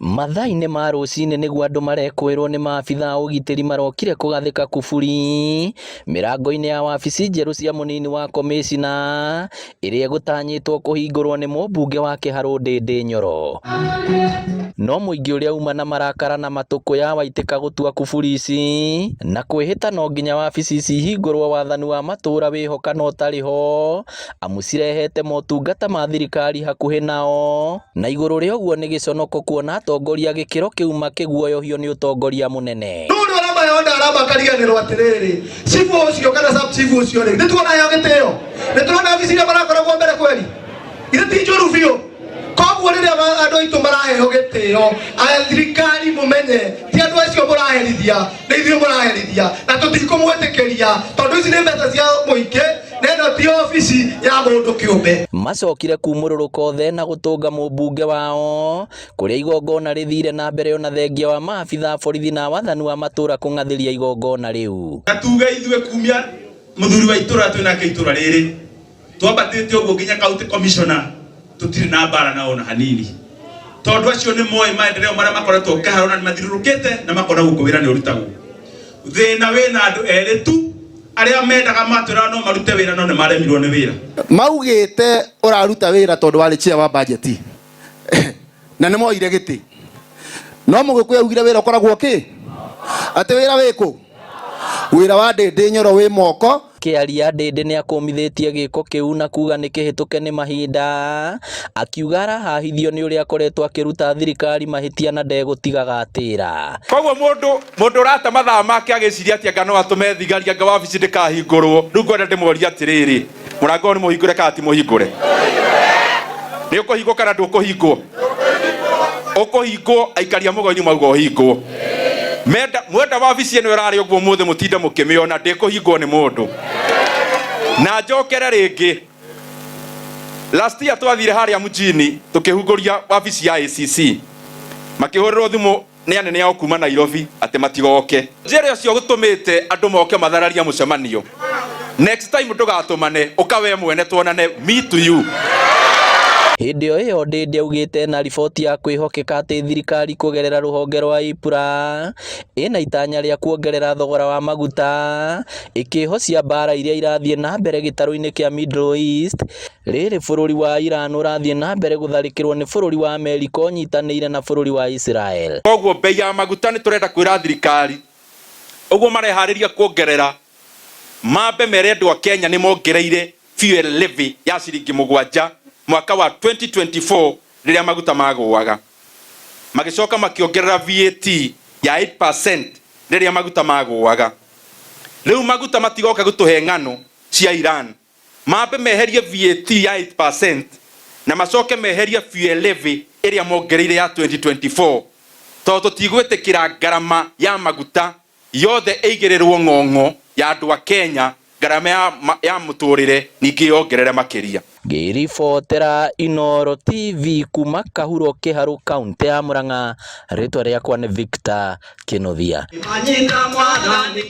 Mathaa-inĩ ma rũcinĩ nĩguo andũ marekũĩrwo nĩ maabitha a ũgitĩri marokire kũgathĩka kuburi mĩrango-inĩ ya wabici njerũ cia mũnini wa komĩcina ĩrĩa ĩgũtanyĩtwo kũhingũrwo nĩ mũmbunge wa Kĩharũ Ndĩndĩ Nyoro. No mũingĩ ũrĩa uma na marakara na matũkũya waitĩka gũtua kuburi ici na kwĩhĩta no nginya wabici ici ihingũrwo wathani wa matũũra wĩho kana ũtarĩ ho amu cirehete motungata ma thirikari hakuhĩ nao na igũrũ rĩa ũguo nĩ gĩconoko kuona atongoria gĩkĩro kĩu makĩguoyohio nĩ ũtongoria mũnene. Rĩu ũrĩa ũramayonda aramakariganĩrwo atĩrĩrĩ, chifu ũcio kana sub chief ũcio rĩ, nĩ tuona heo gĩtĩo, nĩ tũrona obici iria marakoragwo mbere kweri, ithe ti njũru biũ. Koguo rĩrĩa andũ aitũ maraheo gĩtĩo, thirikari mũmenye ti andũ acio mũraherithia, nĩ ithuĩ mũraherithia, na tũtikũmwĩtĩkĩria tondũ ici nĩ mbeca cia mũingĩ na ĩno ti obici ya mũndũ kĩũmbe. Macokire kumũrũrũka othe na gũtũnga mũmbunge wao kũrĩa igongona rĩthire na mbere ona thengia wa maabitha a borithi na wathani wa matũũra kũng'athĩria igongona rĩu. Na tuge ithuĩ kumia mũthuri wa itũra twĩ nake itũra rĩrĩ twambatĩte ũguo nginya county commissioner, tũtirĩ na mbara nao ona hanini, tondũ acio nĩ moĩ maendeleo marĩa makoretwo Kĩharũ na nĩ mathiũrũrũkĩte na makona gũkũ wĩra nĩ ũrutagwo. Thĩna wĩna andũ erĩ tu arĩa mendaga matwĩra no marute wĩra no nĩ maremirwo nĩ wĩra. Maugĩte ũraruta wĩra tondũ warĩ chair wa budget na nĩ moire gĩtĩ, no Mũgĩkũyũ augire wĩra ũkoragwo kĩ atĩ wĩra wĩkũ wĩra wa Ndĩndĩ Nyoro wĩ moko. Kĩaria Ndĩndĩ nĩakũmithĩtie gĩko kĩu na kuga nĩ kĩhĩtũke nĩ mahinda, akiuga arahahithio nĩ ũrĩa akoretwo akĩruta thirikari mahĩtia na ndegũtiga gatĩra. Koguo mũndũ ũrate mathaa make agĩciria atĩ anga no atũme thigari anga wabici ndĩkahingũrwo, rĩu ngwenda ndĩmũrie atĩrĩrĩ, mũrango ũyũ nĩ mũhingũre kana ti mũhingũre? Nĩ ũkũhingwo kana ndũkũhingwo? Ũkũhingwo. Aikari a Mũgoini mauga ũhingwo. Menda mwenda wabici ĩno ĩrarĩ ũguo mũthĩ mũtinde mũkĩmĩona ndĩkũhingwo nĩ mũndũ. Na njokere rĩngĩ, last year twathire harĩa mjini tũkĩhingũria wabici ya ACC, makĩhũrĩrwo thimũ nĩ anene ao kuma Nairobi atĩ matigoke. Njĩra ũcio gũtũmĩte andũ moke mathararia mũcemanio. Next time ndũgatũmane, ũka we mwene tuonane, me to you. Hĩndĩ o ĩyo Ndĩndĩ augĩte na riboti ya kwĩhokeka atĩ thirikari kũgerera rũhonge rwa EPRA ĩna itanya rĩa kuongerera thogora wa maguta ĩkĩhocia mbara iria irathiĩ na mbere gĩtarũ-inĩ kĩa Middle East. Rĩrĩ bũrũri wa Iran ũrathiĩ na mbere gũtharĩkĩrwo nĩ bũrũri wa Amerika ũnyitanĩire na bũrũri wa Israel. Koguo bei ya maguta nĩ tũrenda kwĩra thirikari ũguo mareharĩria kuongerera, mambe mere andũ a Kenya nĩ mongereire fuel levy ya ciringi 7 mwaka wa 2024 rĩrĩa maguta magũaga, magĩcoka makĩongerera VAT ya 8% rĩrĩa maguta magũaga. Rĩu maguta matigoka gũtũhe ng'ano cia Iran, mambe meherie VAT ya 8% na macoke meherie fuel levy ĩrĩa mongereire ya 2024, tondũ tũtigwĩtĩkĩra ngarama ya maguta yothe ĩigĩrĩrwo ng'ong'o ya andũ a Kenya, ngarama ya mũtũrĩre ningĩ yongerere makĩria. Ngĩribotera Inooro TV kuma Kahuro Kĩharũ kaunti ya Murang'a, rĩtwa rĩakwa nĩ Victor Kĩnuthia.